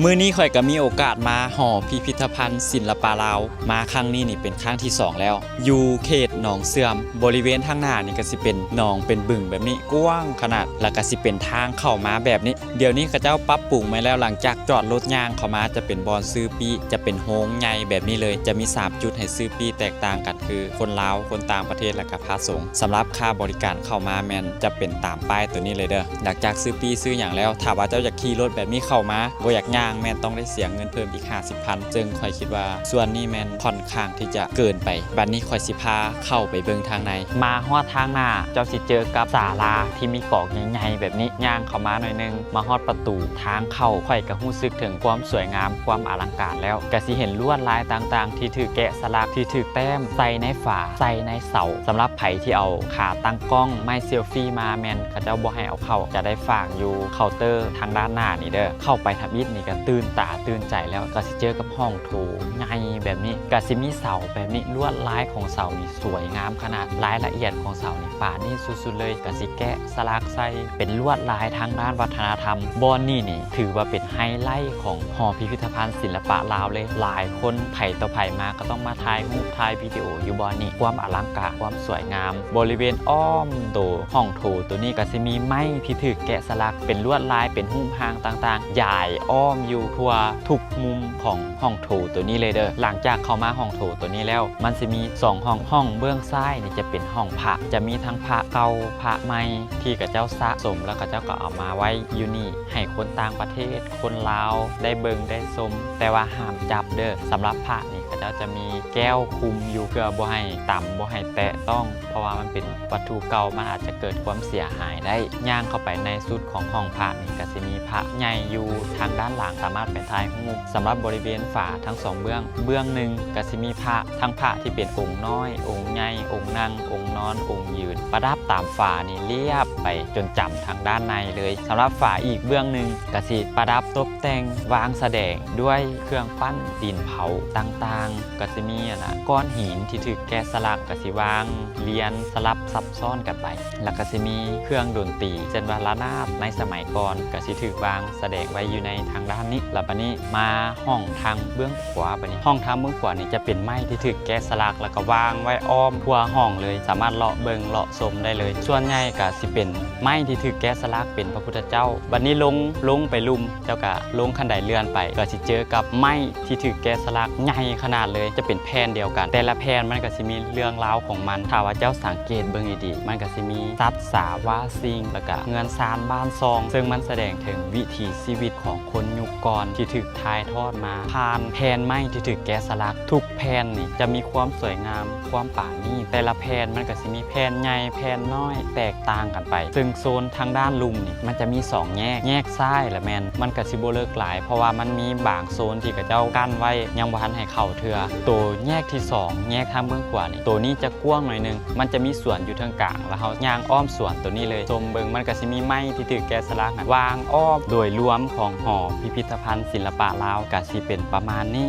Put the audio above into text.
ມື້ນີ້ຂ້ອຍກໍມີໂອກາດມາຫໍພິພິທະພັນສິນລະປະລາວ ມາຄັ້ງນີ້ນີ້ເປັນຄັ້ງທີສອງແລ້ວ ຢູ່ເຂດໜອງເສື່ອມ. ບໍລິເວນທາງໜ້ານີ້ກໍຊິເປັນໜອງເປັນບຶງແບບນີ້ ກວ້າງຂະໜາດ ແລ້ວກໍຊິເປັນທາງເຂົ້າມາແບບນີ້. ດຽວນີ້ເຂົາເຈົ້າປັບປຸງໃໝ່ແລ້ວ ຫຼັງຈາກຈອດລົດຍ່າງເຂົ້າມາຈະເປັນບ່ອນຊື້ປີ້ ຈະເປັນໂຮງໃຫຍ່ແບບນີ້ເລີຍ ຈະມີສາມຈຸດໃຫ້ຊື້ປີ້ ແຕກຕ່າງກັນຄືຄົນລາວ ຄົນຕ່າງປະເທດ ແລ້ວກໍພະສົງ. ສຳລັບຄ່າບໍລິການເຂົ້າມາແມ່ນຈະເປັນຕາມປ້າຍໂຕນີ້ເລີຍເດີ້. ຫຼັງຈາກຊື້ປີ້ຊື້ຫຍັງແລ້ວ ຖ້າວ່າເຈົ້າຢາກຂີ່ລົດແບບນີ້ເຂົ້າມາ ບໍ່ຢາກຍ່າງ ແມ່ນຕ້ອງໄດ້ເສຍເງິນເພີ່ມອີກຫ້າສິບພັນ ເຊິ່ງຂ້ອຍຄິດວ່າສ່ວນນີ້ແມ່ນຂ້ອນຂ້າງທີ່ຈະເກີນໄປ. ບັດນີ້ຂ້ອຍຊິພາເຂົ້າໄປເບິ່ງທາງໃນ. ມາຮອດທາງໜ້າ ເຈົ້າຊິເຈີກັບສາລາທີ່ມີກອກໃຫຍ່ໆແບບນີ້ ຍ່າງເຂົ້າມາໜ້ອຍໜຶ່ງ ມາຮອດປະຕູທາງເຂົ້າ ຂ້ອຍກໍຮູ້ສຶກເຖິງຄວາມສວຍງາມ ຄວາມອະລັງການແລ້ວ. ກໍຊິເຫັນລວດລາຍຕ່າງໆທີ່ຖືກແກະສະຫຼັກ ທີ່ຖືກແຕ້ມໃສ່ໃນຝາ ໃສ່ໃນເສົາ. ສຳລັບໃຜທີ່ເອົາຂາຕັ້ງກ້ອງ ໄມ້ເຊລຟີມາ ແມ່ນເຂົາເຈົ້າບໍ່ໃຫ້ເອົາເຂົ້າ ຈະໄດ້ຝາກຢູ່ເຄົາເຕີທາງດ້ານໜ້ານີ້ເດີ້. ເຂົ້າໄປທຳອິດນີ້ກໍຕື່ນຕາຕື່ນໃຈແລ້ວ ກໍຊິເຈີກັບຫ້ອງໂຖໃຫຍ່ແບບນີ້ ກໍຊິມີເສົາແບບນີ້ ລວດລາຍຂອງເສົານີ້ສວຍງາມຂະໜາດ ລາຍລະອຽດຂອງເສົານີ້ປານນີ້ສຸດໆເລີຍ ກໍຊິແກະ ສະຫຼັກໃສ່ເປັນລວດລາຍທາງດ້ານວັດທະນະທຳ. ບ່ອນນີ້ນີ້ຖືວ່າເປັນໄຮໄລຂອງຫໍພິພິທະພັນສິນລະປະລາວເລີຍ. ຫຼາຍຄົນໃຜຕໍ່ໃຜມາກໍຕ້ອງມາຖ່າຍຮູບຖ່າຍວິດີໂອຢູ່ບ່ອນນີ້. ຄວາມອະລັງການ ຄວາມສວຍງາມ ບໍລິເວນອ້ອມໂຕຫ້ອງໂຖໂຕນີ້ກໍຊິມີໄມ້ທີ່ຖືກແກະສະຫຼັກເປັນລວດລາຍ ເປັນຮູບຮ່າງຕ່າງໆ ຢາຍອ້ອມຢູ່ທົ່ວທຸກມຸມຂອງຫ້ອງໂຖໂຕນີ້ເລີຍເດີ້. ຫຼັງຈາກເຂົ້າມາຫ້ອງໂຖໂຕນີ້ແລ້ວ ມັນຊິມີສອງຫ້ອງ ຫ້ອງເບື້ອງຊ້າຍນີ້ຈະເປັນຫ້ອງພະ ຈະມີທັງພະເກົ່າ ພະໃໝ່ ທີ່ເຂົາເຈົ້າສະສົມ ແລ້ວເຂົາເຈົ້າກໍເອົາມາໄວ້ຢູ່ນີ້ ໃຫ້ຄົນຕ່າງປະເທດ ຄົນລາວໄດ້ເບິ່ງໄດ້ຊົມ ແຕ່ວ່າຫ້າມຈັບເດີ້. ສຳລັບພະນີ້ ເຂົາເຈົ້າຈະມີແກ້ວຄຸມຢູ່ ເພື່ອບໍ່ໃຫ້ຕຳ ບໍ່ໃຫ້ແຕະຕ້ອງ ເພາະວ່າມັນເປັນວັດຖຸເກົ່າ ມັນອາດຈະເກີດຄວາມເສຍຫາຍໄດ້. ຍ່າງເຂົ້າໄປໃນສຸດຂອງຫ້ອງພະນີ້ ກໍຊິມີພະໃຫຍ່ຢູ່ທາງດ້ານຫຼັງ ສາມາດໄປຖ່າຍຮູບ. ສຳລັບບໍລິເວນຝາທັງສອງເບື້ອງ ເບື້ອງໜຶ່ງກໍຊິມີພະ ທັງພະທີ່ເປັນອົງນ້ອຍ ອົງໃຫຍ່ ອົງນັ່ງ ອົງນອນ ອົງຢືນ ປະດັບຕາມຝານີ້ລຽບໄປຈົນຈຳທາງດ້ານໃນເລີຍ. ສຳລັບຝາອີກເບື້ອງໜຶ່ງກໍຊິປະດັບຕົບແຕ່ງ ວາງສະແດງດ້ວຍເຄື່ອງປັ້ນດິນເຜົາຕ່າງໆ ກໍຊິມີ ອັນນະ ກ້ອນຫີນທີ່ຖືກແກະສະຫຼັກ ກໍຊິວາງລຽນສະຫຼັບຊັບຊ້ອນກັນໄປ ແລ້ວກໍຊິມີເຄື່ອງດົນຕີ ເຊັ່ນວ່າລະນາດໃນສະໄໝກ່ອນ ກໍຊິຖືກວາງສະແດງໄວ້ຢູ່ໃນທາງດ້ານນີ້. ແລ້ວບັດນີ້ມາຫ້ອງທາງເບື້ອງຂວາ ບັດນີ້ຫ້ອງທາງເບື້ອງຂວານີ້ຈະເປັນໄມ້ທີ່ຖືກແກະສະຫຼັກ ແລ້ວກໍວາງໄວ້ອ້ອມທົ່ວຫ້ອງເລີຍ ສາມາດເລາະເບິ່ງເລາະຊົມໄດ້ເລີຍ. ສ່ວນໃຫຍ່ກໍຊິເປັນໄມ້ທີ່ຖືກແກະສະຫຼັກເປັນພະພຸດທະເຈົ້າ. ບັດນີ້ລົງ ລົງໄປລຸ່ມ ເຈົ້າກໍລົງຄັນໄດເລື່ອນໄປ ກໍຊິເຈີກັບໄມ້ ທີ່ຖືກແກະສະຫຼັກໃຫຍ່ຂະໜາດເລີຍ ຈະເປັນແຜ່ນດຽວກັນ ແຕ່ລະແຜ່ນມັນກໍຊິມີເລື່ອງລາວຂອງມັນ. ຖ້າວ່າເຈົ້າສັງເກດເບິ່ງດີໆ ມັນກໍຊິມີສັດສາວາສິ່ງ ແລ້ວກະເຮືອນຊານບ້ານຊ່ອງ ເຊິ່ງມັນສະແດງເຖິງວິຖີຊີວິດຂອງຄົນຍຸກກ່ອນ ທີ່ຖືກຖ່າຍທອດມາຜ່ານແຜ່ນໄມ້ທີ່ຖືກແກະສະຫຼັກ. ທຸກແຜ່ນນີ້ຈະມີຄວາມສວຍງາມ ຄວາມປານີ ແຕ່ລະແຜ່ນມັນກໍຊິມີແຜ່ນໃຫຍ່ ແຜ່ນນ້ອຍ ແຕກຕ່າງກັນໄປ. ເຊິ່ງໂຊນທາງດ້ານລຸ່ມນີ້ ມັນຈະມີສອງແຍກ ແຍກຊ້າຍລະແມ່ນ ມັນກະຊິບໍ່ເລິກຫຼາຍ ເພາະວ່າມັນມີບາງໂຊນທີ່ເຂົາເຈົ້າກັ້ນໄວ້ ຍັງບໍ່ທັນໃຫ້ເຂົ້າເທື່ອ. ໂຕແຍກທີສອງ ແຍກທາງເບື້ອງຂວານີ້ ໂຕນີ້ຈະກວ້າງໜ້ອຍໜຶ່ງ ມັນຈະມີສວນຢູ່ເທິງກາງ ແລ້ວເຮົາຍ່າງອ້ອມສວນໂຕນີ້ເລີຍ ຊົມເບິ່ງ ມັນກະຊິມີໄມ້ທີ່ຖືກແກະສະຫຼັກນັ້ນວາງອ້ອມ. ໂດຍລວມຂອງຫໍພິພິທະພັນສິນລະປະລາວກະຊິເປັນປະມານນີ້.